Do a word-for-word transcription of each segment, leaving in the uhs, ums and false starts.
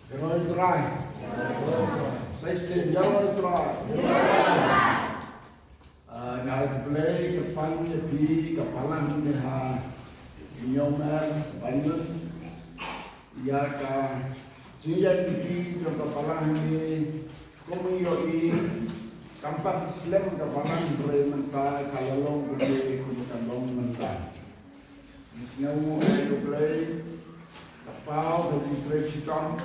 Ïaroh ïa u Trai. Sa shisien, ïaroh ïa u Trai. Ah, nga ai khublei kyrpang ïa phi, ka balang ne ha Myanmar, Banjul. Ïa ka jingïaid lynti jong ka balang ne, kum ïohi, kam pat slem ka balang hynrei mynta ka la long kumne kum ka long mynta. Ngi sngewnguh ïa U Blei, ka paw ka jingtrei shitom,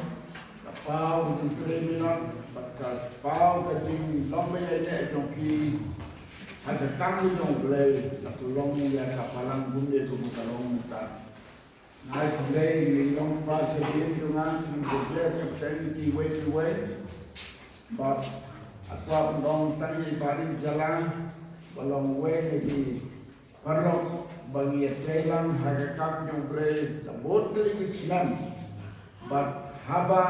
ka paw ka jingtrei minot, bad ka paw ka jinglong ba ïaineh jong phi ha ka kam jong U Blei, la pynlong ïa ka balang kumne kum ka long mynta. Nga ai khublei ïa i nongpynïaid jong nga, ngi khublei ka bteng kiwei kiwei. Bad nga kwah ban ong tang ïa i Bah Ri Jala, ba long uwei na ki paralok ba ngi ïatrei lang ha ka kam jong U Blei da bun tylli ki snem. Bad haba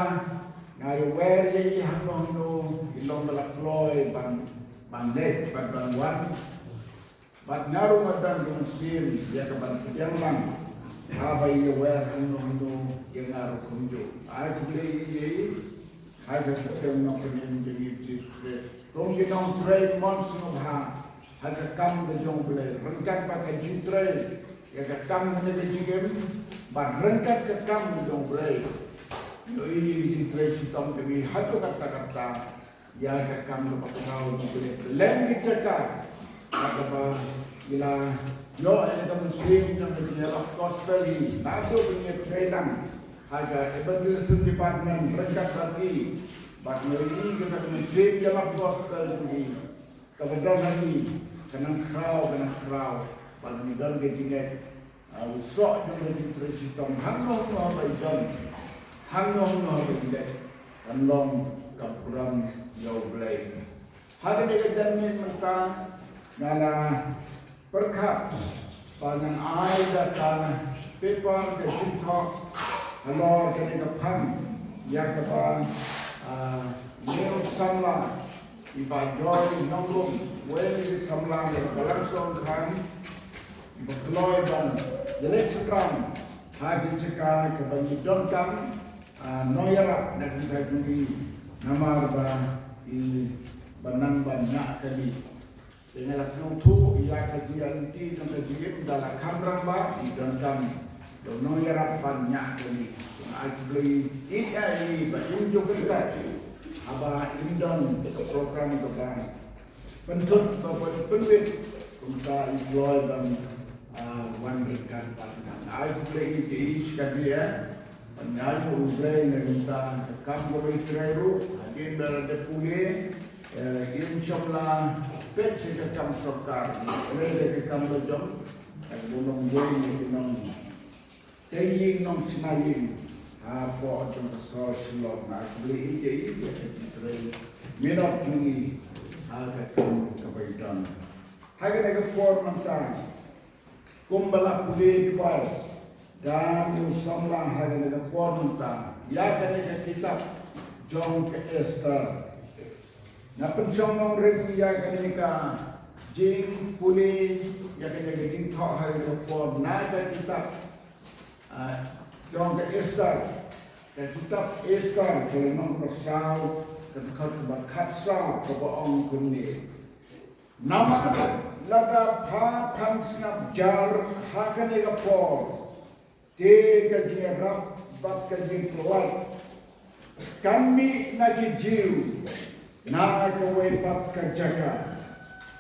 nga ïawer ïa i hangno hangno, i long ba la kloi ban, ban leit bad ban wan. Bad nga ruh nga don ka mynsiem ïa ka ban pdiang lang haba i ïawer hangno hangno ïa nga ruh kumjuh. Ai khublei ïa i ha ka kyrteng u Nongpynim jong ngi Jisu Khrist. Kum ki nongtrei mon sngewbha ha ka kam ka jong U Blei, ryngkat bad ka jingtrei ïa ka kam kane ka jingim, bad ryngkat ka kam ka jong U Blei. Ïohi ïa ka jingtrei shitom jong ngi haduh katta katta. Ïa ka kam kaba khraw jong U Blei. Lem ki jaka ha kaba ngi la ïoh ïa ka mynsiem jong ka jingïalap gospel hi. Naduh ba ngi ïatrei lang ha ka evangelism department ryngkat bad ki, bad ngi ïohi ïa ka mynsiem ïalap gospel jong ki. Kaba don ha ngi ka nang khraw, ka nang khraw. Bad ngi don ka jingngeit, ah, u soh jong ka jingtrei shitom hangno hangno ba i don, hangno hangno ba i leit, kan long ka burom ïa U Blei. Ha kane ka janmiet mynta nga la pyrkhat ba ngan ai da ka paper ka jingthoh halor kane ka phang ïa kaba, ah, une u samla i Bah Joy Nongbum, uwei na ki samla na ka Balang Sohngkhan, ba kloi ban ïaleit synran ha ki jaka kaba ngi donkam, ah, nongïarap na ka bynta jong ngi namar ba i ba nang ban ñiah kali. Te nga la sngewthuh ïa ka jingïaid lynti jong ka jingim da la kham rangbah, i donkam da u nongïarap ban ñiah kali. Te nga ai khublei ïa i ba im jong ka jingïaid haba im don ka program kaba pynthut ba pynwit kumta i kloi ban, ah, wan ryngkat bad nga. Nga ai khublei ïa i shikatdei, eh. Ban ai khublei na ka bynta ka kam kaba i trei ruh hadien ba la dep pule, eh, im shym la peit sha ka kam sorkar, i trei da ka kam la jong, ka bun ong wei na ki nong Te ïing nongshna ïing hapoh jong ka sor Shillong, nga khublei ïa i ïa ka jingtrei minot jong i ha ka kam kaba i don. Ha kane ka por mynta, kumba la pule duwai da u samla ha kane ka por mynta ïa kane ka kitab jong ka Esther. Nga pynshong nongrim ïa kane ka jingpule, ïa kane ka jingthoh ha kane ka por na ka kitab, ah, jong ka Esther. Ka kitab Esther ka lynnong ba saw, ka dkhot ba khatsaw, kaba ong kumne: Namar lada pha phan sngap jar ha kane ka por, te ka jingïarap bad ka jingpynlait kan mih na ki Jiw na kawei pat ka jaka.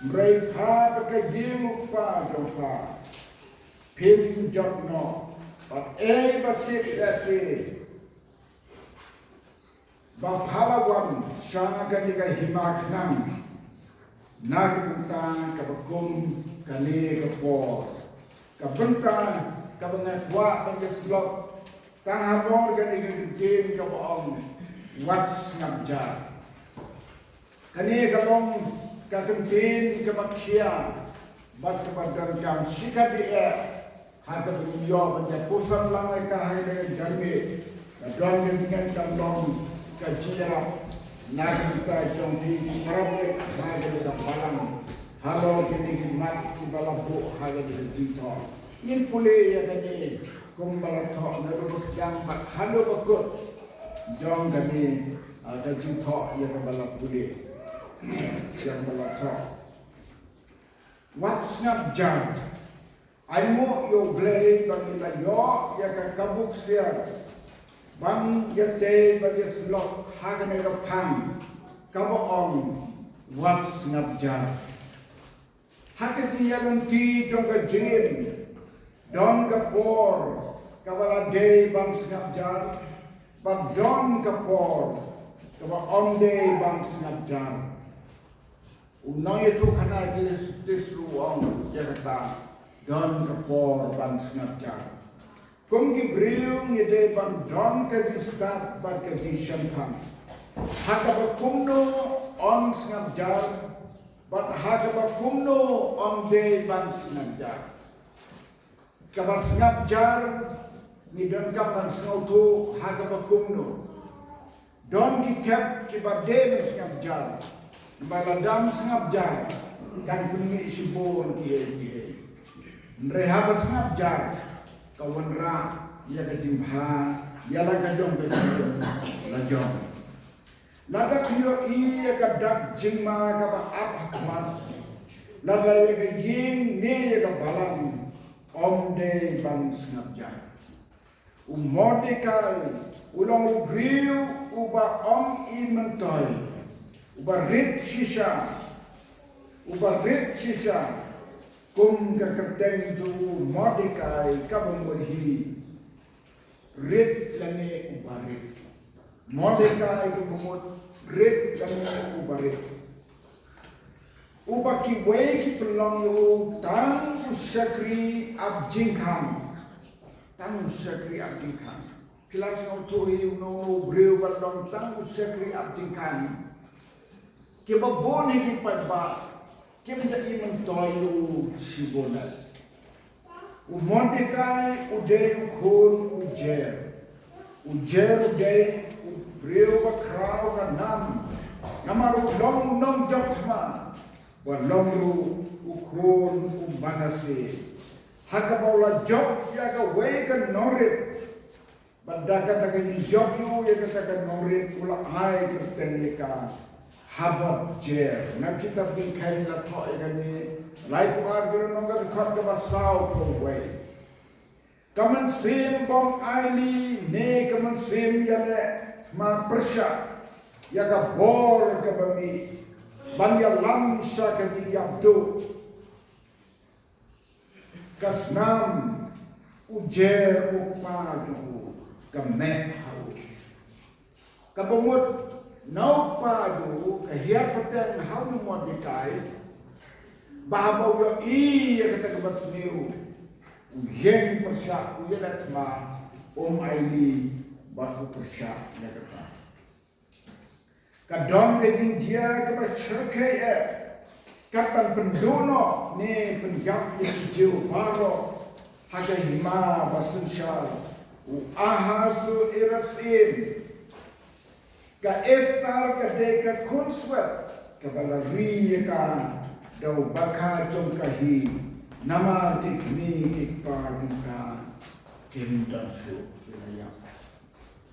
Hynrei pha bad ka jingïaroh jong pha, phin jot noh. Bad ei ba tip lehse ba pha la wan sha kane ka hima khnang na ka bynta kaba kum kane ka por, ka bynta kaba nga kwah ban ïasyllok tang halor kane ka ktien kaba ong: Wat sngap jar. Kane ka long ka ktien kaba khia bad kaba donkam shikatdei eh ha kaba ngi ïoh ban ïa pyrshang lang ïa ka ha kane ka janmiet. Ka don ka jingngeit, ka long ka jingïarap na ka bynta jong phi ki parabangeit ha kane ka balang halor kine ki mat kiba la buh ha kane ka jingthoh. Ngin pule ïa kane kumba la thoh naduh ba kdiang bad haduh ba kut. Jong kane, ah, ka jingthoh ïa kaba la pule, ïa kaba la thoh. Wat sngap jar. Ainguh ïa U Blei ba ngi la ïoh ïa ka kabu ksiar ban ïatei ban ïasyllok ha kane ka phang kaba ong wat sngap jar. Ha ka jingïalynti jong ka jingim, don ka por kaba la dei ban sngap jar, bad don ka por kaba ym dei ban sngap jar. U nongïathuhkhana Ecclesiastes ruh u ong ïa kata, don ka por ban sngap jar. Kum ki briew ngi dei ban don ka jingstad bad ka jingshemphang. Ha kaba kumno ym sngap jar, bad ha kaba kumno ym dei ban sngap jar. Kaba sngap jar, ngi donkam ban sngewthuh ha kaba kumno. Don ki khep kiba dei ban sngap jar. Ba lada ym sngap jar, kan pynmih shibun kiei kiei. Hynrei haba sngap jar, ka wanrah ïa ka jingbha ïa la ka jong ka jong la jong. Lada phi ïohi ïa ka dak jingma kaba ap ha khmat, lada ïa ka ïing ne ïa ka balang, ym dei ban sngap jar. U Mordekai u long u briew uba ym i myntoi, uba rit shisha, uba rit shisha. Kum ka kyrteng jong u Mordekai kaba mut hi, rit lane uba rit. Mordekai kaba mut, rit lane uba rit. Uba kiwei ki pynlong ïa u tang u shakri ap jingkhang. Tang u shakri ap jingkhang. Phi la sngewthuh hi uno uno u briew ba long tang u shakri ap jingkhang? Kiba bun hi ki paidbah kiba da i myntoi ïa u shibun. U Mordekai u dei u khun u Jair. U Jair u dei u briew ba khraw ka nam. Namar u long u nongjop thma, ba long ruh u khun u Manasseh. Ha kaba u la jop ïa kawei ka nongrit. Bad da kata ka jingjop ïa u ïa kata ka nongrit u la ai kyrteng ïa ka Havoth Jair. Na kitab Diengkheiñ la thoh ïa kane, laiphew ar, nong ka dkhot kaba saw phew wei. Ka mynsiem bym ailad ne ka mynsiem ïaleh thma pyrshah ïa ka bor kaba mih ban ïalam sha ka jingïap duh. Ka snam u Jair u kpa jong u, ka meh ha u. Kaba mut na u kpa jong u ka hiar pateng ha u Mordekai, ba haba u ïohi ïa kata kaba sniew, u ïeng pyrshah, u ïaleh thma, um ailad ba u pyrshah ïa kata. Ka don ka jingjia kaba shyrkhei eh, kat ban pynduh noh ne pynïap ïa ki Jiw baroh ha ka hima ba synshar u Ahasuerus im. Ka Esther ka dei ka khun swet kaba la ri ïa ka da u bakha jong ka hi, namar ki kmie ki kpa jong ka kim don shuh, ki la ïap.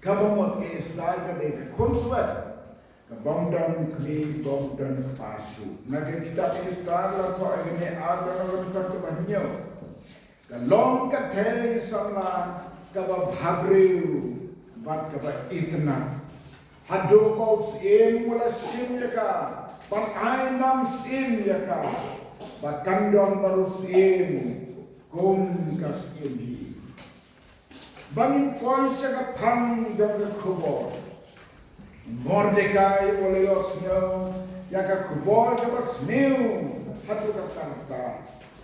Kaba mut ka Esther ka dei ka khun swet, ka bym don kmie bym don kpa shuh. Na ka kitab Esther la thoh ïa kane, ar, ka dkhot kaba hynñiew. Ka long ka thei samla kaba bhabriew bad kaba itynnad. Haduh ba u syiem u la shim ïa ka, ban ai nam syiem ïa ka, ba kan don bad u syiem kum ka syiem hi. Ba ngin poi sha ka phang jong ka khubor. Mordekai u la ïohsngew ïa ka khubor kaba sniew haduh katta katta.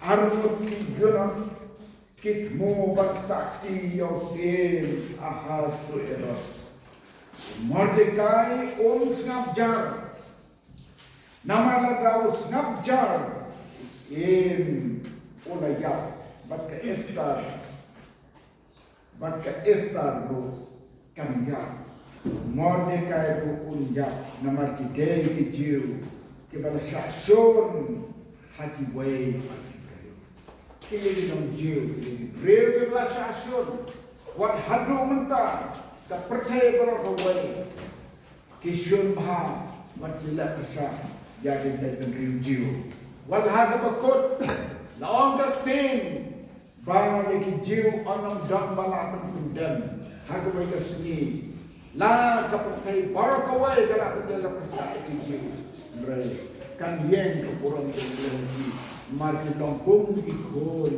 Arngut ki ïunuk ki thmu ban ktah kti ïa u syiem Ahasuerus. Mordekai um sngap jar. Namar lada u sngap jar, u syiem u la ïap, bad ka Esther, bad ka Esther ruh kan ïap. Mordekai ruh un ïap, namar ki dei ki Jiw kiba la shah shun ha kiwei pat ki briew. Ki dei ki nong Jiw, ki dei ki briew kiba la shah shun. Wat haduh mynta, Ka pyrthei baroh kawei ki shun bha bad ki la pyrshah ïa ki jaitbynriew Jiw. Wat ha kaba kut la ong ka ktien ba ïa ki Jiw yn ym don ba la pynkondem ha kawei ka sngi. La ka pyrthei baroh kawei ka la pynjah la pyrshah ïa ki Jiw. Hynrei kan ïeng ka burom jong U Blei ha ki, namar ki long kum ki khun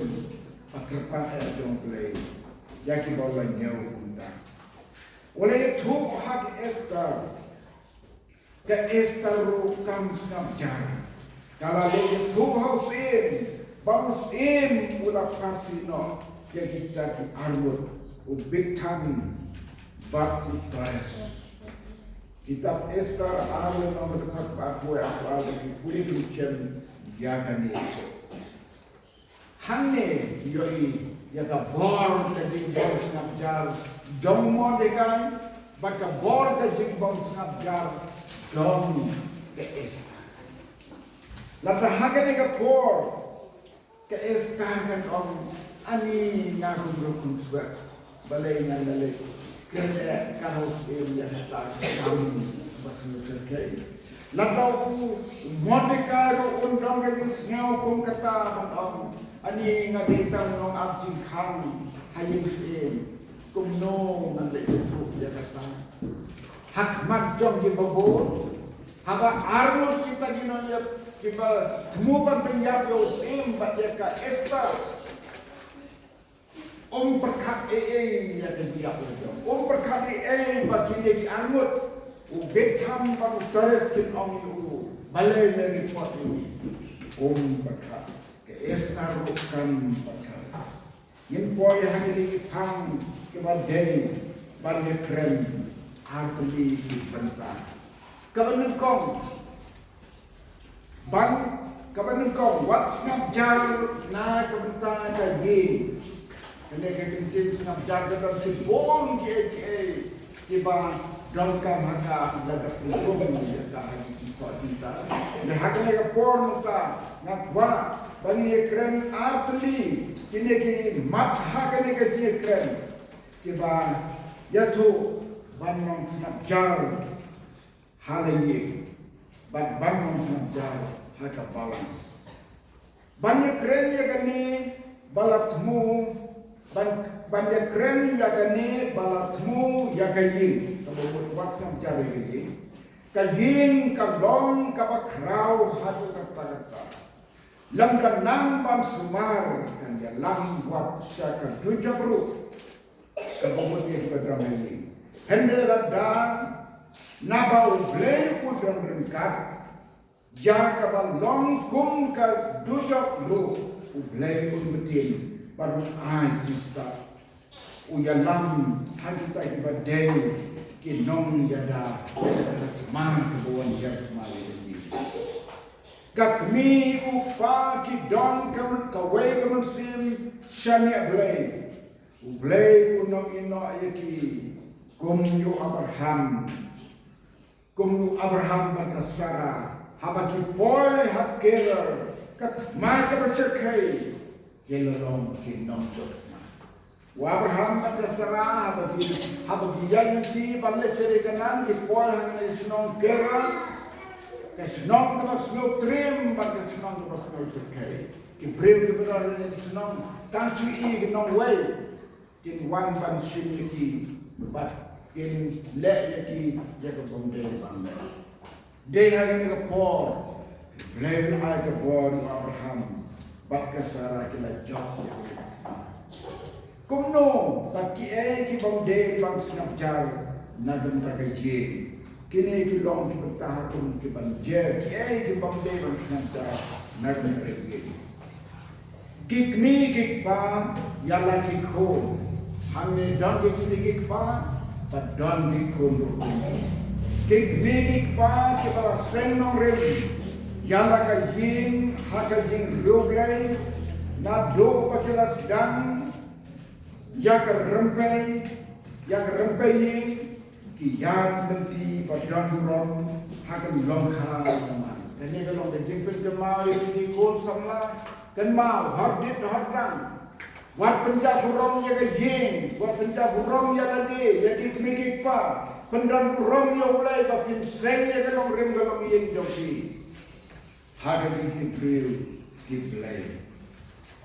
ba kyrpang eh jong U Blei, ïa kiba la ñiew kumta. U la ïathuh ha ka Esther. Ka Esther ruh kam sngap jar. Ka la leit ïathuh ha u syiem, ba u syiem u la phasi noh ïa kita ki arngut, u Bigthan bad u Teres. Kitab Esther ar lynnong, ka dkhot ba arphew, arphew ar, ki pule ki jem ïa kane. Hangne ïohi ïa ka bor ka jingbym sngap jar jong u Mordekai bad ka bor ka jingbym sngap jar jong ka Esther. Lada ha kane ka por ka Esther kan ong, ani nga kum ruh kum swet. Balei ngan leit kren ïa ka hau syiem ïa kata ka kam ba sngewsih kei. Lada u Mordekai ruh un don ka jingsngew kum kata ban ong, ani nga dei tang u nongap jingkhang ha ïing syiem. Kumno ngan leit ïathuh ïa kata ha khmat jong kiba bun? Haba arngut kita ki nongïap kiba thmu ban pynïap ïa u syiem bad ïa ka Esther, um pyrkhat ei ei ïa ka jingïap la jong. Um pyrkhat ei ei ba kine ki arngut, u Bigthan bad u Teres, kin ong ïa u, balei me report ïa ngi? Um pyrkhat. Ka Esther ruh kam pyrkhat. Ngin poi ha kine ki phang kiba dei ban ïakren ar tylli ki bynta. Kaba nyngkong, ban, kaba nyngkong, wat sngap jar na ka bynta ka ïing. Kane ka ktien sngap jar ka don shibun kiei kiei kiba donkam ha ka, lada pynrung ïa ka ha ki thoh jingbynta. Te ha kane ka por mynta nga kwah ba ngin ïakren ar tylli kine ki mat ha kane ka jingïakren kiba ïathuh ban ym sngap jar ha la ïing bad ban ym sngap jar ha ka balang. Ban ïakren ïa kane ba la thmu, ban, ban ïakren ïa kane ba la thmu ïa ka ïing, kaba mut wat sngap jar ïa ka ïing. Ka ïing ka long kaba khraw haduh katta katta. Lymda nang ban sumar kan ïalam wat sha ka dujok ruh. Kaba mut ïa kiba don ha ïing. Hynrei lada naba U Blei u don ryngkat, ïa kaba long kum ka dujok ruh U Blei un btin bad un ai jingstad. U ïalam ha kita kiba dei ki nongïada, ma kiba wan ïa ma ïa ki. Ka kmie u kpa ki don ka, kawei ka mynsiem shaniah Blei. U Blei un ym ïehnoh ïa ki kum u Abraham. Kum u Abraham bad ka Sara, haba ki poi ha Gerar, ka thma kaba shyrkhei, ki la long ki nongdonkam. U Abraham bad ka Sara, haba ki, haba ki ïaid lynti ban leit sha ri Kanaan, ki poi ha kane ka shnong Gerar, ka shnong kaba sngewtriem bad ka shnong kaba sngewshyrkhei. Ki briew kiba don ha kane ka shnong tang shu i ki nongwei. Kin wan ban shim ïa ki bad kin leh ïa ki ïa ka bym dei ban leh. Dei ha kane ka por Blei u la ai ka bor ïa u Abraham bad ka Sara, ki la jop ïa ka. Kumno bad kiei ki bym dei ban sngap jar na ka bynta ka ïing? Kine ki long ki bynta ha kum ki ban jer kiei ki bym dei ban sngap jar na ka bynta ka ïing. Ki kmie ki kpa ïa la ki khun. Hangne don ki kmie ki kpa bad don ki khun ruh. Ki kmie ki kpa kiba la seng nongrim ïa la ka ïing ha ka jingriewblei, naduh ba ki la sdang ïa ka rympei, ïa ka rympei ïing, ki ïaid lynti ba don burom ha ka lyngkha ka man. Kane ka long ka jingpynkynmaw ïa ki khun samla, kynmaw, hor dit hor dang. Wat pynjah burom ïa ka ïing, wat pynjah burom ïa lade, ïa ki kmie ki kpa. Pynjah burom ïa U Blei ba phin seng ïa ka nongrim ka nongïing jong phi ha ka jingtip briew tip Blei.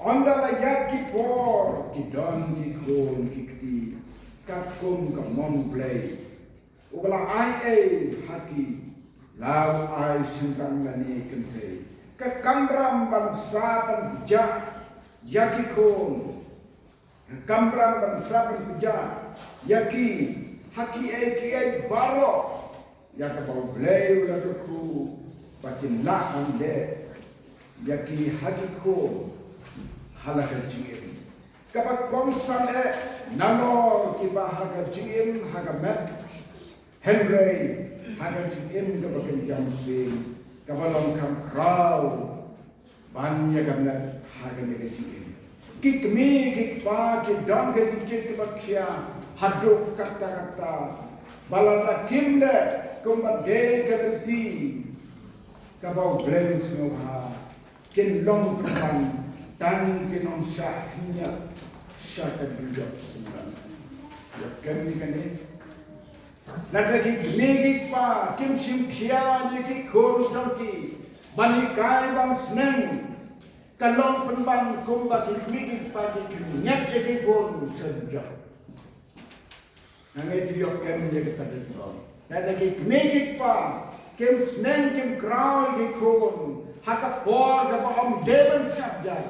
Ynda la ïaid ki por, ki don ki khun ki kti, katkum ka mon U Blei uba la ai ei ha ki, la u ai shynrang lane kynthei, ka kamram ban sa ban pynjah ïa ki khun. Ka kamram ban sa ban pynjah ïa ki ha kiei kiei baroh, ïa kaba U Blei u la kyrkhu ba kin lah ban leh ïa ki ha ki khun ha la ka jingim. Kaba kongsan eh, nalor kiba ha ka jingim ha ka met, hynrei ha ka jingim kaba kynja mynsiem, kaba long kham khraw ban ïa ka met ha kane ka jingim. Ki kmie ki kpa ki don ka jingkit kaba khia haduh katta katta, ba lada kim leh kumba dei ka lynti kaba U Blei u sngewbha, kin long pynban tang ki nongshah khyndiat sha ka dujok synran. Ïoh kem ïa kane? Lada ki kmie ki kpa kim shim khia ïa ki khun jong ki ban hikai ban sneng, ka long pynban kumba ki kmie ki kpa ki khyndiat ïa ki khun sha dujok. Nga ngeit ïoh kem ïa kata ka jingong. Lada ki kmie ki kpa kim sneng kim kraw ïa ki khun ha ka por kaba ym dei ban sngap jar,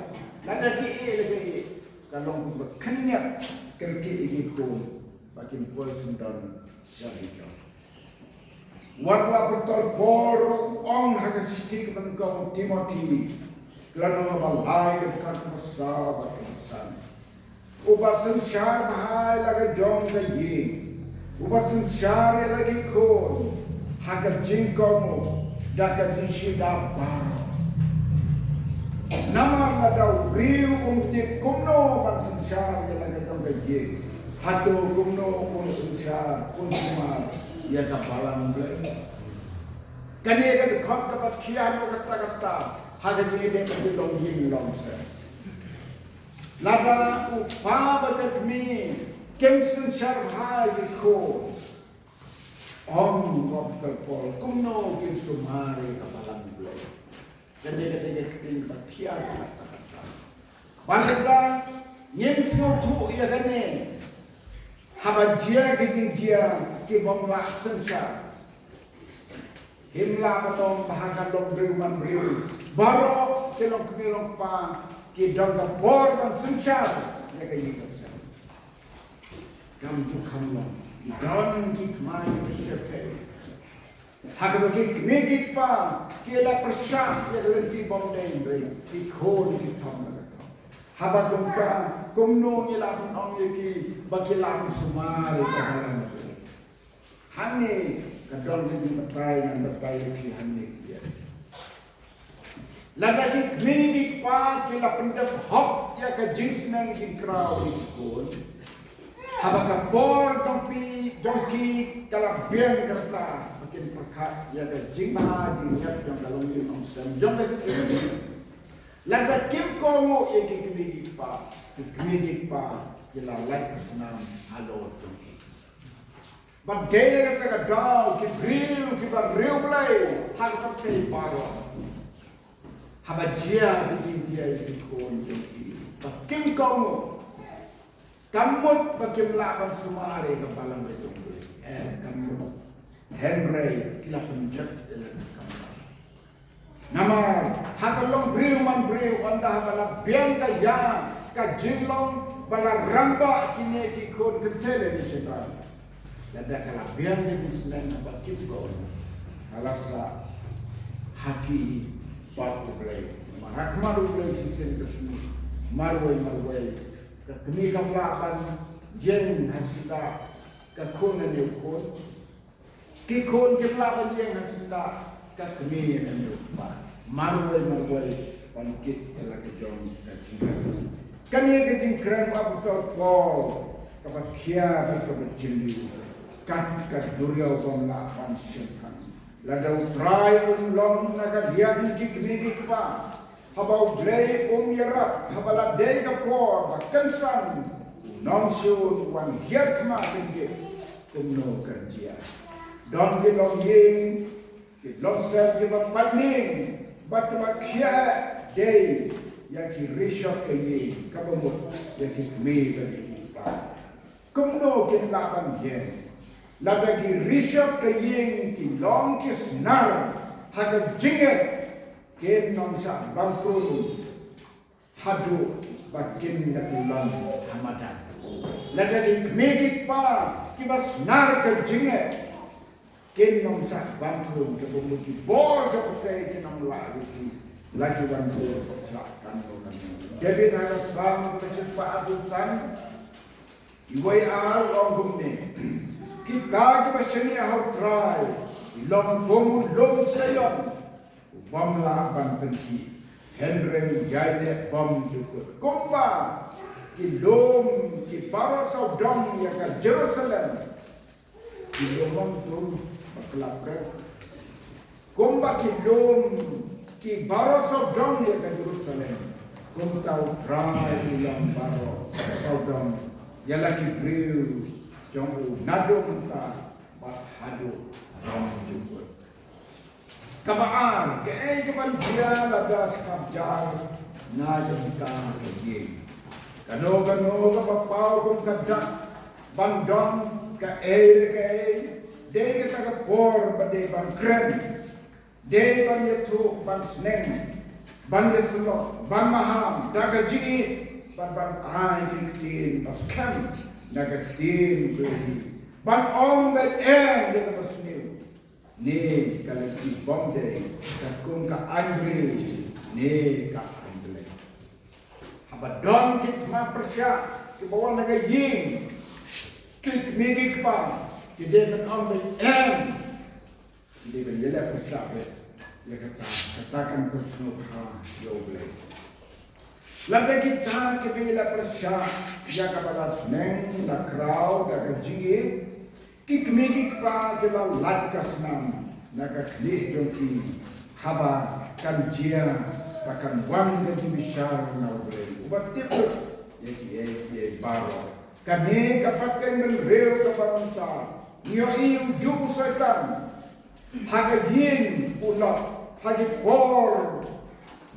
lada ki ïeh lada ki ïeh, ka long kumba khyndiat kyrkieh ïa ki khun ba kim poi syndon sha dujok. Wat la pyntor por u ong ha ka shithi ka ban kong Timothi, ka lynnong ba lai ka dkhot ba saw bad ka ba san. Uba synshar bha ïa la ka jong ka ïing, uba synshar ïa la ki khun ha ka jingkohnguh da ka jingshida baroh. Namar lada u briew um tip kumno ban synshar ïa la ka jong ka ïing, hato kumno un synshar, un sumar ïa ka balang Blei? Kane ka dkhot kaba khia haduh katta katta ha ka jingïadei bad ki longïing longsem. Lada u kpa bad ka kmie kim synshar bha ïa ki khun, ong u Apostol Paul, kumno kin sumar ïa ka balang Blei? Kane ka dei ka ktien ba khia katta katta. Bad lada ngim sngewthuh ïa kane, haba jia ki jingjia ki bym lah synshar, ngim lah ban ong ba ha ka longbriew manbriew baroh ki longkmie longkpa ki don ka por ban synshar ïa ka ïing ka sem. Kam ju kham long, ki don ki thymmai ki shyrkhei ha kaba ki kmie ki kpa ki la pyrshah ïa ka lynti bym dei, hynrei ki khun ki thom la ka thom. Haba kumta, kumno ngi lah ban ong ïa ki ba ki lah ban sumar ïa ka balang Blei? Hangne ka don ka jingbatai ngan batai ïa phi hangne. Lada ki kmie ki kpa ki la pyndep hok ïa ka jingsneng jingkraw ïa ki khun, haba ka por jong phi jong ki ka la biang, ka rta ba kin pyrkhat ïa ka jingbha jingïap jong ka longïing longsem jong ka jingim. Lada kim kohnguh ïa ki kmie ki kpa, ki kmie ki kpa ki la lait ka snam halor jong ki. Ba dei kata ka daw ki briew kiba riewblei ha ka pyrthei baroh, haba jia ki jingjia ïa ki khun jong ki ba kim kohnguh, kam mut ba kim lah ban sumar ïa ka balang Blei jong ki. Em, kam mut. Hynrei ki la pynjot ïa la ka kamram. Namar ha ka longbriew manbriew, ynda haba la biang ka ïa ka jinglong ba la rangbah kine ki khun kynthei lane shynrang, lada ka la biang ka jingsneng haba kim kohnguh, ka la sah ha ki pop U Blei. Namar ha khmat U Blei shisien ka sngi marwei marwei ka kmie kam lah ban ïeng ha syndah ka khun lane u khun. Ki khun kim lah ban ïeng ha syndah ka kmie lane u kpa marwei marwei ban kit ïa la ka jong ka jingkren. Kane ka jingkren u Apostol Paul kaba khia bad kaba jylliew, kat ka duriaw bym lah ban shemphang. Lada U Trai um long na ka liang ki kmie ki kpa, Haba U Blei um ïarap, haba la dei ka por ba kynsan u nongshun u wan hiar thma kynjip, kumno kan jia? Don ki longïing, ki longsem kiba pynning bad kiba khia dei ïa ki rishot ka ïing, kaba mut ïa ki kmie bad ïa ki kpa. Kumno kin lah ban ïeng? Lada ki rishot ka ïing ki long ki snar ha ka jingngeit, kin ym shah ban pun haduh ba kin ïa pynlong ha madan. Lada ki kmie ki kpa kiba snar ka jingngeit, kin ym shah ban pun, kaba mut ki bor ka pyrthei kin ym lah ïa ki, la ki wan pun pyrshah kano kano. David ha ka Salm kaba shiphew arphew san, uwei ar u ong kumne: Kita kiba shaniah ha U Trai ki long kum u lum Sion u bym lah ban pynkhih, hynrei u ïaineh bymjukut. Kumba ki lum ki baroh sawdong ïa ka Jerusalem, ki lum ong tu ba khlap rek. Kumba ki lum ki baroh sawdong ïa ka Jerusalem, kumta U Trai u long baroh sawdong ïa la ki briew jong u, naduh mynta bad haduh bymjukut. Kaba ar, kaei kaban jia lada sngap jar na ka bynta ka ïing? Kano kano kaba paw kum ka dak ban don kaei re kaei, dei kata ka por ba dei ban kren, dei ban ïathuh, ban sneng, ban ïasyllok, ban maham da ka jingïeit, ban ban ai ki ktien ba skhem na ka ktien ba ïeit, ban ong beit em da kaba sniew. Ne ka lynti bym dei katkum ka aiñ briew ne ka aiñ Blei. Haba don ki thma pyrshah kiba wan na ka ïing, ki kmie ki kpa ki dei ban ong beit em. Ki dei ban ïaleh pyrshah beit ïa kata, kata kan pynsngewbha ïa U Blei. Lada kita kiba ïaleh pyrshah ïa kaba la sneng, la khraw da ka jingïeit, ki kmie ki kpa ki la lait ka snam na ka khlieh jong ki, haba kan jia ba kan wan ka jingbishar na U Blei uba tip ïa kiei kiei baroh. Kane ka pateng bynriew kaba mynta ngi ïohi u juh u Soitan ha ka ïing u Lot ha ki por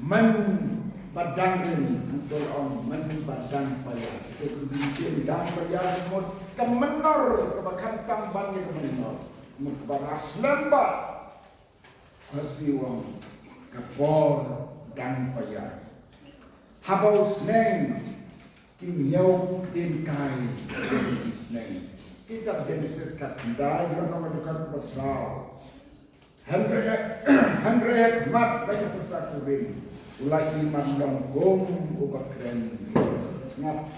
mynba dang rim, hangto la ong mynba dang païar. Kito ki ktien dang païar mut ka mynnor kaba khamtam ban ïa ka mynnor, mut kaba la slem bha. Khasi u ong ka por dang païar. Haba u sneng, ki ñiew ktien kai ki sneng. Kitab Genesis khatkhyndai, ki ong ha ka dkhot kaba saw. Hynrei, hynrei ha khmat la ki pyrsa kurim u la ïman long kum uba kren. Sngap.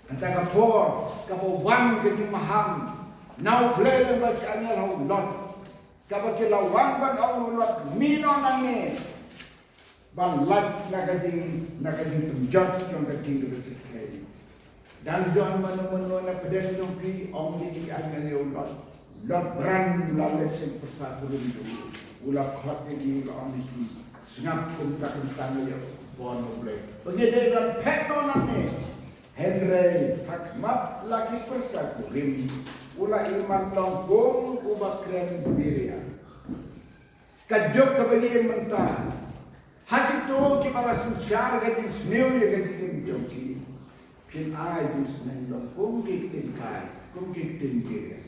Kata ka por kaba wan ka jingmaham na U Blei lyngba ki angel ha u Lot, kaba ki la wan ban ong u Lot, mih noh nangne ban lait na ka jing, na ka jingpynjot jong ka jingïathuhkhie. Dang don mano mano na pdeng jong phi? Ong ïa ki angel ïa u Lot. Lot Bran u la leit sha ki pyrsa kurim jong u, u la khot ïa ki, u la ong ïa ki, sngap, kumta kumta ïa u Blei, ba ngi dei ban phet noh nangne. Hynrei ha khmat la ki pyrsa kurim u la ïman long kum uba kren biria. Ka juk kaba ïa mynta ha kito kiba la synshar ka jingsniew ïa ka jingim jong ki, phin ai jingsneng long kum ki ktien kai, kum ki ktien biria.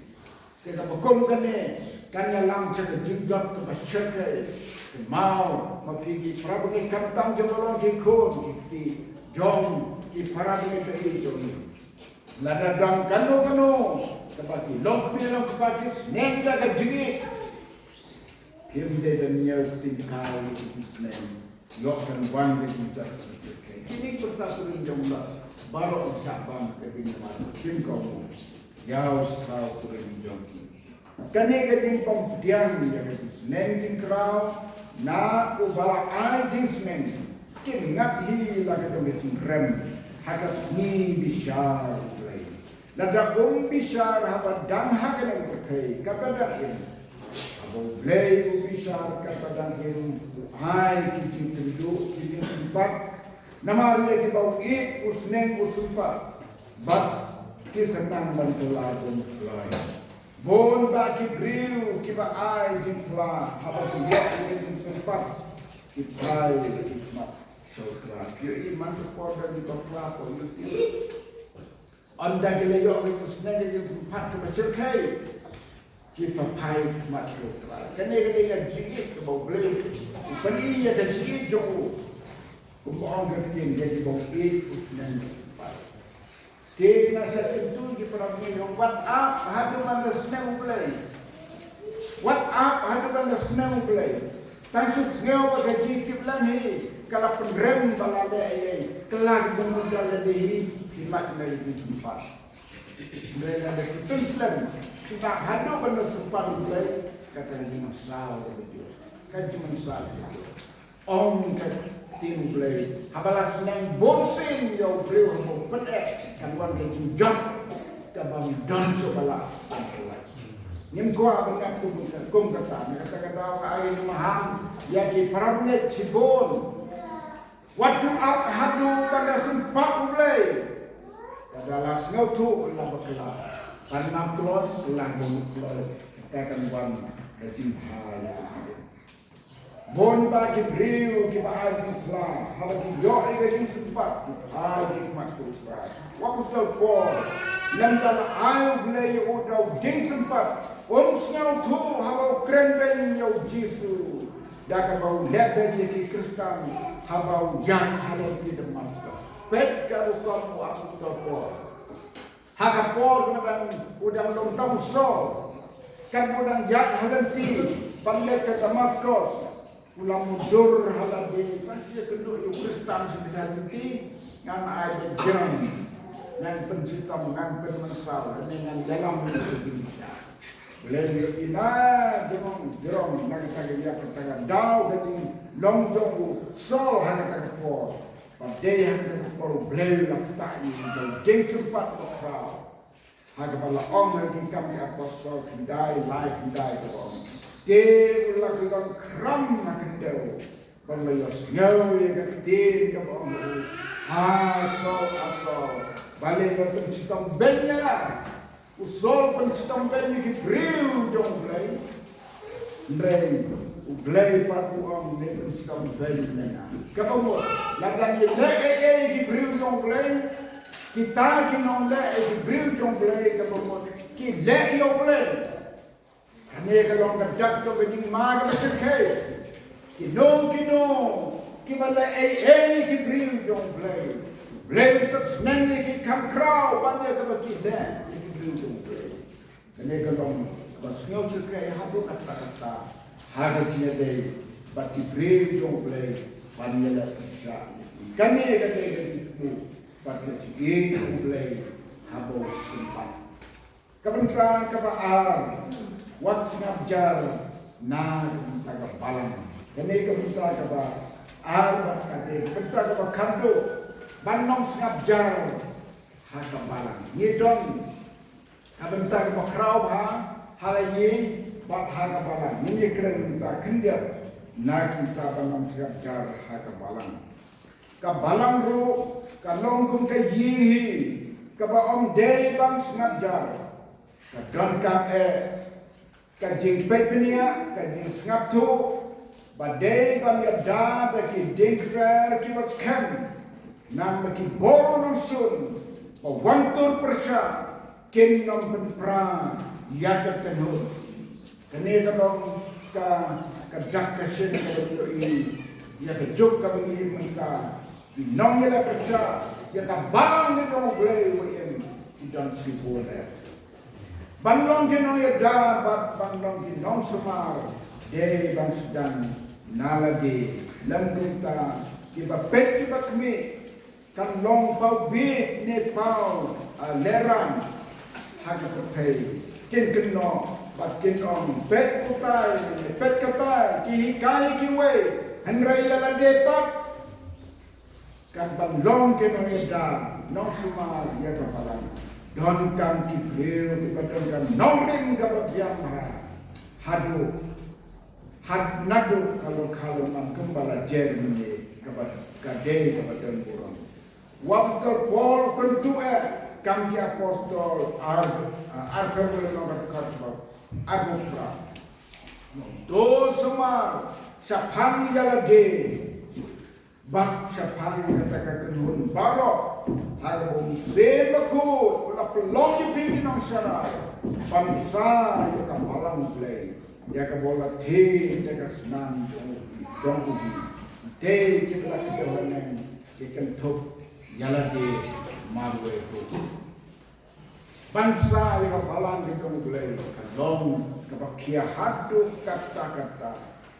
Te kaba kum kane kan ïalam sha ka jingjot kaba shyrkhei. Kynmaw ma phi ki para bangeit, khamtam kiba long ki khun, ki kti jong ki para bangeit jong ngi. Lada don kano kano kaba ki longkmie longkpa ki sneng da ka jingïeit, kim dei ban ñiew ktien kai ki sneng. Ïoh kan wan ka jingjot. Kine ki pyrsa kurim jong u Lot baroh ki shah bam ka bynta, kim kohnguh ïa u saw kurim jong ki. Kane ka jingpynpdiang ïa ka jingsneng jingkraw na uba la ai jingsneng, kim ngat hi la ka jong ka jingrem ha ka sngi bishar U Blei. Lada um bishar haba dang ha kane ka pyrthei kaba dang im, ha U Blei u bishar katba dang im, u ai ki jingkynduh, ki jingsympat. Namar ïa kiba u ïeit u sneng u sympat, bad ki sa nang ban kylla jong u Trai. Bun bah ki briew kiba ai jingkylla, haba ki ïoh ïa ka jingsympat, ki phai ïa ki khmat sha u Trai. Ki ïohi man ka por ba ki bakla, por ïohi. Ynda ki la ïoh ïa ka sneng ka jingsympat kaba shyrkhei, ki sa phai khmat sha u Trai. Kane ka dei ka jingïeit kaba U Blei u pyni ïa ka jingïeit jong u. Kumba ong ka ktien, ïa kiba u ïeit u sneng u sympat. Te nga sa kyntu ïa ki para bangeit, wat ap haduh ban da sneng U Blei. Wat ap haduh ban da sneng U Blei. Tang shu sngew ba ka jingtip lang hi ka la pynrem ba la leh ei ei, ka la bun bun ka la dei hi, ki mat na ki sympat. Hynrei lada ki pynslem, ki ap haduh ban da sympat U Blei, kata ka jingmynsaw ka jong, ka jingmynsaw ka jong. Ong ka ktien U Blei, haba la sneng bun sien ïa u briew haba u pyneh, kan wan ka jingjot kabym don shuh ba lah ban pyllait. Ngim kwah ban ïa kum, kum kata, na kata ka daw nga ai maham ïa ki para bangeit shibun. Wat ju ap haduh ban da sympat U Blei. Lada la sngewthuh la bakla, kan ap kloi, la bun kloi, kata kan wan ka jingbha ïa u. Bun bah ki briew kiba ai jingkylla, haba ki ïoh ïa ka jingsympat, ki phai ki khmat sha u Trai. Wat khuslai por, lymda la ai U Blei ïa u da u jingsympat, um sngewthuh haba u kren beiñ ïa U Jisu. Da kaba u leh beiñ ïa ki Khristan, haba u ïaid ha lynti Damaskos. Peit ka rukom u ap khuslai por. Ha ka por kaba dang, u dang long tang u Saul, katba u dang ïaid ha lynti ban leit sha Damaskos, u la mutdur ha lade, ban sa ïakynduh ïa u Khristan sha lynti, ngan ai beit jrong, ngan pynshitom, ngan pynmynsaw, lane ngan ïalam ïa u Khristan. Balei ïa ina jrong, jrong, na kata ka ïa kata ka daw ka jinglong jong u Saul ha kata ka por. Ba dei ha kata ka por U Blei u la ktah ïa u da u jingsympat bakhraw. Ha kaba la ong ha Ki Kam ki Apostol khyndai lai khyndai kaba ong, te u la kyllon khram na khyndew ban la ïohsngew ïa ka ktien kaba ong ha u, "Ha Saul, ha Saul, balei ba pynshitom beiñ ïa nga?" U Saul pynshitom beiñ ïa ki briew jong U Blei. Hynrei U Blei pat u ong, "Me pynshitom beiñ ïa nga." Kaba mut, lada ngi leh ei ei ïa ki briew jong U Blei, kita ki nongleh ïa ki briew jong U Blei, kaba mut ki leh ïa U Blei. Kane ka long ka dak jong ka jingma kaba shyrkhei. Kino kino kiba leh ei ei ïa ki briew jong U Blei, U Blei u sa sneng ïa ki kham khraw ban ïa kaba ki leh ïa ki briew jong U Blei. Kane ka long kaba sngew shyrkhei haduh katta katta ha ka jingïadei bad ki briew jong U Blei ban ïaleh pyrshah. Kane ka dei ka jingthmu bad ka jingïeit U Blei haba u sympat. Ka bynta kaba ar, wat sngap jar na ka bynta ka balang. Kane ka bynta kaba ar bad ka dei ka bynta kaba khatduh, ban ym sngap jar ha ka balang. Ngi don ka bynta kaba khraw bha ha la ïing bad ha ka balang. Ngin ïakren bynta khyndiat na ka bynta ban ym sngap jar ha ka balang. Ka balang ruh ka long kum ka ïing hi, kaba ym dei ban sngap jar. Ka donkam eh ka jingpeit bniah, ka jingsngap thuh, ba dei ban ïada da ki diengkper kiba skhem, namar ba ki bor nongshun ba wan tur pyrshah kin ym pynpra ïa ka kynhun. Kane ka long ka, ka dak ka shin kaba ngi ïohi ïa ka juk kaba ngi im mynta. Ki nongïaleh pyrshah ïa ka balang ka jong U Blei uba im ki don shibun eh. Ban long ki nongïada bad ban long ki nongsumar, dei ban sdang na lade, lem bynta kiba peit kiba khmih, kan long paw bieit ne paw, ah, lehraiñ ha ka pyrthei. Kin kynnoh bad kin ong, "Peit utai ne peit katai, ki hikai kiwei, hynrei ïa lade pat kan ban long ki nongïada, nongsumar ïa ka balang." Donkam ki briew kiba don ka nongrim kaba biang bha haduh Naduh ka long ka long man kumba la jer mynne kaba ka dei kaba don burom. U apostol Paul u kyntu eh, Kam ki Apostol ar, arphew lynnong ka dkhot ba arphew phra. To sumar shaphang ïa lade bad shaphang kata ka kynhun baroh ha kaba u Mynsiem Bakhuid u la pynlong ïa phi ki nongsharai ban bsa ïa ka balang U Blei, ïa kaba u la theh da ka snam jong u, jong u. Te ki la ki dei haneng ki kynthup ïa lade marwei ruh. Ban bsa ïa ka balang ka jong U Blei ka long kaba khia haduh katta katta.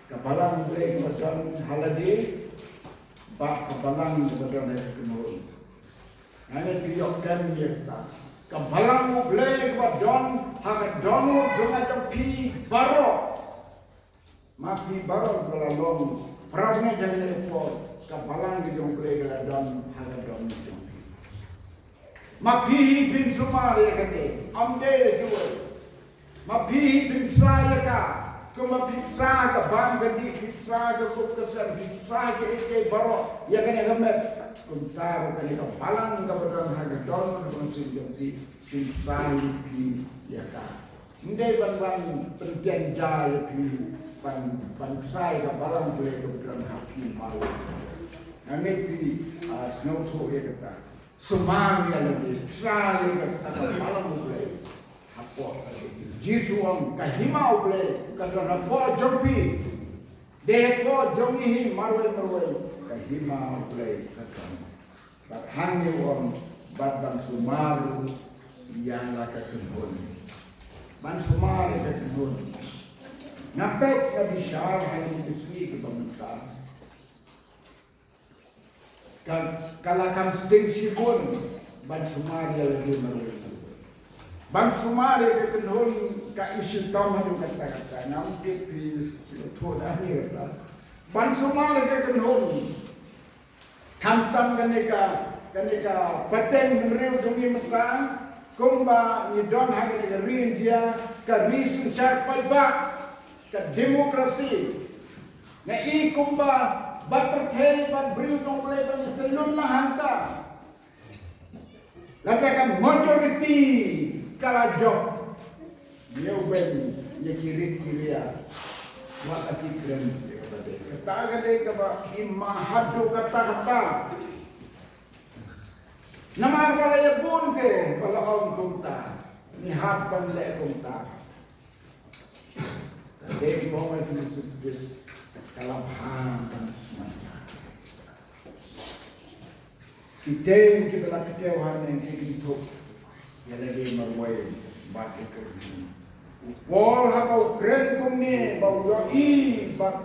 Ka balang U Blei kaba don ha lade bad ka balang kaba don ha ka kynhun. Nga ngeit phi ïoh kem ïa kata. Ka balang U Blei kaba don ha ka dohnud jong nga jong phi baroh. Ma phi baroh ba la long para bangeit ha kane ka por, ka balang ka jong U Blei ka la don ha ka dohnud jong phi. Ma phi hi phin sumar ïa kane, ym dei da kiwei. Ma phi hi phin bsa ïa ka, kumba phi bsa ka bam ka dih, phi bsa ka kup ka sem, phi bsa kiei kiei baroh ïa kane ka met. Kumta ruh kane ka balang kaba don ha ka dohnud ka mynsiem jong phi, phin bsa ïa phi ïa ka. Ym dei ban wan pyntian ja ïa phi ban, ban bsa ïa ka balang Blei ka don ha phi marwei. Nga ngeit phi, ah, sngewthuh ïa kata. Sumar ïa lade, bsa ïa kata ka balang Blei. Hapoh ka Jisu ong ka hima U Blei ka don hapoh jong phi. Dei hapoh jong ngi hi marwei marwei ka hima U Blei ka don. Bad hangne u ong bad ban sumar ïa la ka kynhun. Ban sumar ïa ka kynhun. Nga peit nga bishar ha ïing ki sngi kiba mynta. Ka, ka la kham sting shibun ban sumar ïa lade marwei. Ban sumar ïa ka kynhun ka issue tam haduh katta katta. Ngam tip phi thoh da hi katta. Ban sumar ïa ka kynhun. Khamtam kane ka, kane ka pateng hynriew jong ngi mynta, kumba ngi don ha kane ka ri India, ka ri synshar paidbah, ka democracy. Nga i kumba bad pyrthei bad briew jong U Blei ba ngi tylluid lang hangta. Lada ka majority ka la jop, ïa u Ben, ïa ki rit ki ria, wat la ki kren ïa kaba dei. Kata ka dei kaba im haduh katta katta. Namar ba la ïa bun te ba la ong kumta, ngi hap ban leh kumta. Ka dei mo ngi Jisu Khrist ka la phah ban sngewthuh. Ki dei kiba la kdew haneng ki kynthup ïa lade marwei bad ïa ka ri. U Paul haba u kren kumne ba u ïohi bad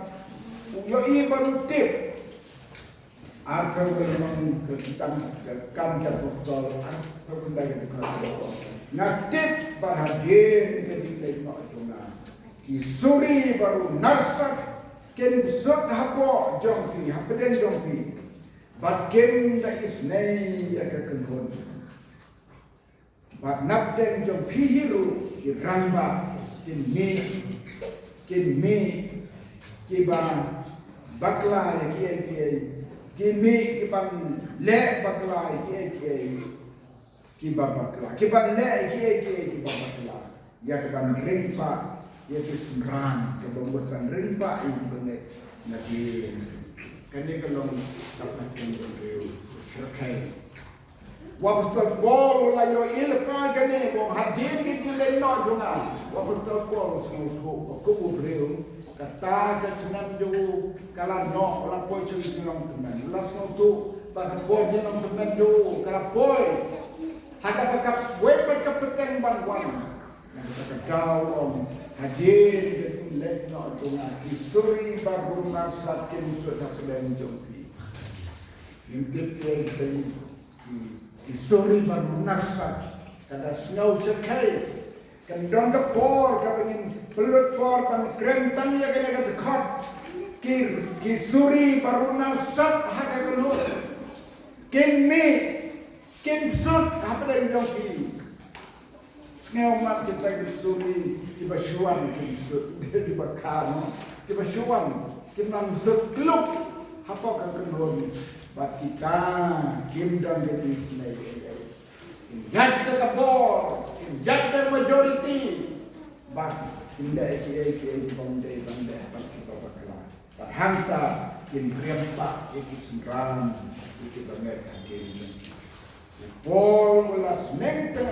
u ïohi bad u tip. Arphew ka lynnong ka kitab ka Kam ki Apostol, arphew khyndai ka dkhot. Nga tip ba hadien ka jingleit noh jong nga, ki suri bad u narsat kin sut hapoh jong phi, hapdeng jong phi, bad kin da isynei ïa ka kynhun. Bad napdeng jong phi hi ruh ki rangbah kin mih, kin mih kiba bakla ïa kiei kiei, kin mih kiban leh bakla ïa kiei kiei kiba bakla, kiban leh ïa kiei kiei kiba bakla, ïa kaban ring pah ïa ki synran, kaba mut ban ring pah ïa ki bangeit na ki. Kane ka long ka pateng hynriew. Shyrkhei. U Apostol Paul u la ïohi lypa kane, ba hadien ka jingleit noh jong nga. U Apostol Paul u sngewthuh ba kum u briew, kata ka snem jong u ka la noh, u la poi sha ki jinglong tymmen. U la sngewthuh ba ka por jinglong tymmen jong u ka la poi. Ha kaba kawei pat ka pateng ban wan. Nangta ka daw u ong, hadien ka jingleit noh jong nga, ki suri bad runar sat kin sut hapdeng jong phi. Ngim tip ïa ki, ki suri bad runar sat, ka da sngew shyrkhei. Kan don ka por kaba ngin pynlut por ban kren tang ïa kane ka dkhot. Ki, ki suri bad runar sat ha ka kynhun kin mih, kin sut hapdeng jong phi. Ngew mat kita ki suri, kiba shuan, ki sut, kiba kano, kiba shuan, kim nang sut kluk hapoh ka kynhun. Bad kita kim don ka jingsnei ei ei. Kim ïaid da ka bor, kim ïaid da majority. Bad kim leh kiei kiei bym dei bym dei bad kiba bakla. Bad hangta kim riam bak ïa ki synran, ïa kiba ngeit ha ki. U Paul u la sneng te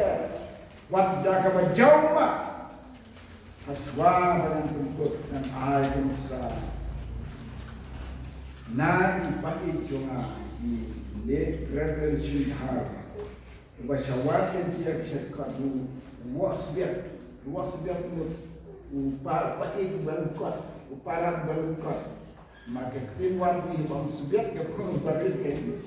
wat da kaba jaw bha. Hashwa ba ngan pynkut ngan ai ka nuksa na i paid jong nga i late Reverend Shin Dhar. Uba sha wad sha jia ka sha kot u Wah Sbiat, u Wah Sbiat u, u pa, paid uba lyngkot, u parat uba lyngkot. Ma ka ktien wan ni bam sbiat ka pung barit ka ni.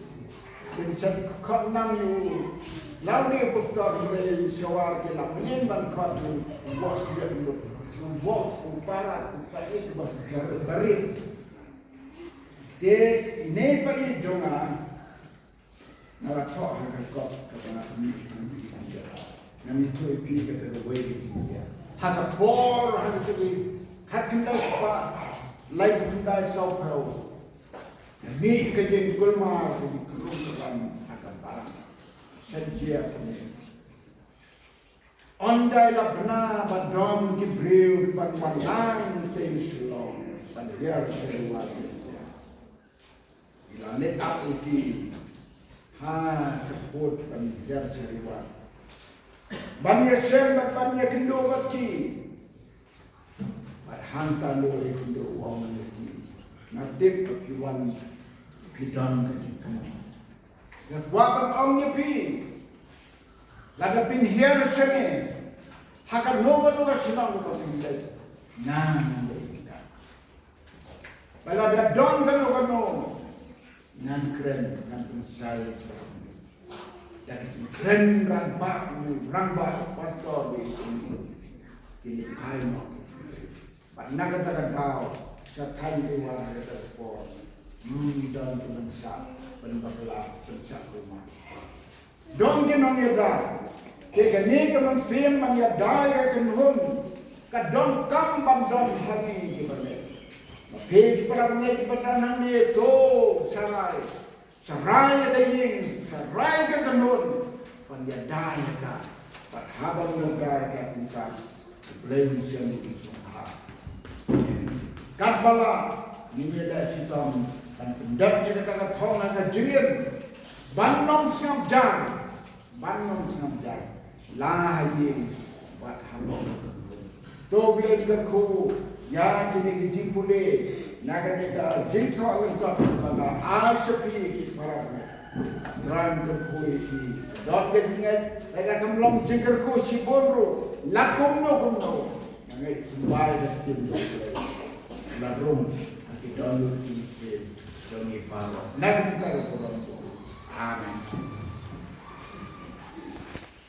Kin chat khot nam yu. Lau ni puktor mre shawar ki lam nin ban khot yu. Wah sbiat yu. Wah u para u pais ba barit. Te ne pa i jonga. Nga la thoh ha ka kot kaba nga pynmih ha ka pynmih ka jaka. Nga mih thoh ïa phi kata ka wei ka jingïa. Ha ka por ha ka khyndai spah laiphew khyndai sawphew. Nga mih ka jingkulmar ka jingkulmar ka jingkulmar ha ka balang. Sha jia ka mih. Ynda i la bna ba don ki briew kiba wan lang sha Shillong ban hiar sha Riwar. I la leh ap ïa ki ha ka pud ban hiar sha Riwar. Ban ïashem bad ban ïakynduh bad ki. Bad hangta ïa kynduh u ong ïa ki. Nga tip ba phi wan phi don ka jingkmen. Nga kwah ban ong ïa phi. Lada phin hiar shane ha kano kano ka shnong kaba phin leit, ngan leit. Ba lada don kano kano ngan kren, ngan pynshai. Da ka jingkren rangbah, rangbah pastor, ki lehkai noh. Bad na kata ka daw, sha thaiñ Riwar ha kata ka por, ym don ki ban shah, ban bakla, ban shah kulmar. Don ki nongïada, te kane ka mynsiem ban ïada ïa ka kynhun, ka donkam ban don ha ngi kiba leh. Ma phi ki para bangeit kiba don hangne, to sharai. Sharai ïa ka ïing, sharai ïa ka kynhun, ban ïada ïa ka, bad haba ngi ïada ïa ka kumta, U Blei un shem u sngewbha. Katba lah, ngin ïaleh shitom, ban pyndep ïa kata ka thong ha ka jingim, ban ym sngap jar, ban ym sngap jar, la ha ïing bad ha lok. To Blei kyrkhu ïa kine ki jingpule na kane ka jingthoh lyngkot ba la ai sha phi ki para bangeit. Trai kyrkhu ïa ki. Don ka jingngeit, lada kam long jingkyrkhu shibun ruh, la kumno kumno, nga ngeit symbai ka ktien jong U Blei. La rung ha ki dohnud ki mynsiem jong ngi baroh. Na ka bynta ka burom. Amen.